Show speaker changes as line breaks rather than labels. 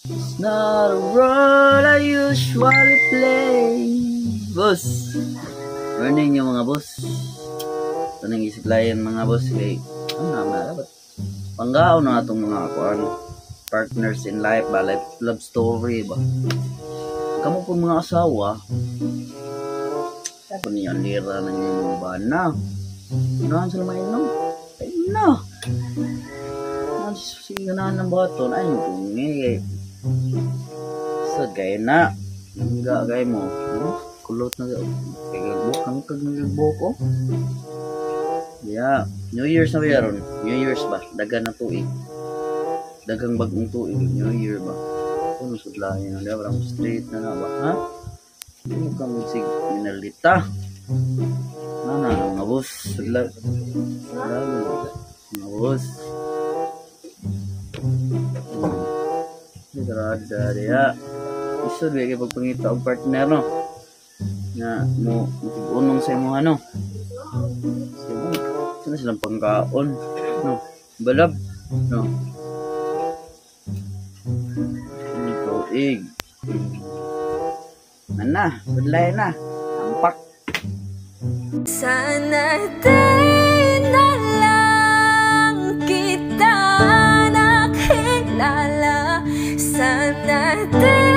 It's not a role I usually play. Boss. Morning yung mga boss. Ito nang isiplayan, mga boss, kay ano na mga dapat. Panggaon na atong mga kuan, partners in life ba, life, love story ba. Kamo po mga asawa, kung niyo ang lira ng inyong bana. Ano sila mainom? Ay na. Ano sige na ng baton ay kung ni sa gay na. Nangga gay mo. No? Kulot na kay gagbok kang kag nagbok oh. Yeah, New Year's na ba ron? New Year's ba? Dagan na tuig. Dagang bagong tuig, New Year ba? Kuno sudlayan na parang street na na ba, ha? Hindi mo kami sig minalita. Na na mga boss, sudla. Sudla mga boss. Sarada diya. Isod ba kay pagpangita og partner, no? Nga mo unong sa imo ano. Sino silang pangkaon, no? Balab, no? Tuig. Nana, sudlay na. Ampak.
Sana di na lang kita nakilala. Sana di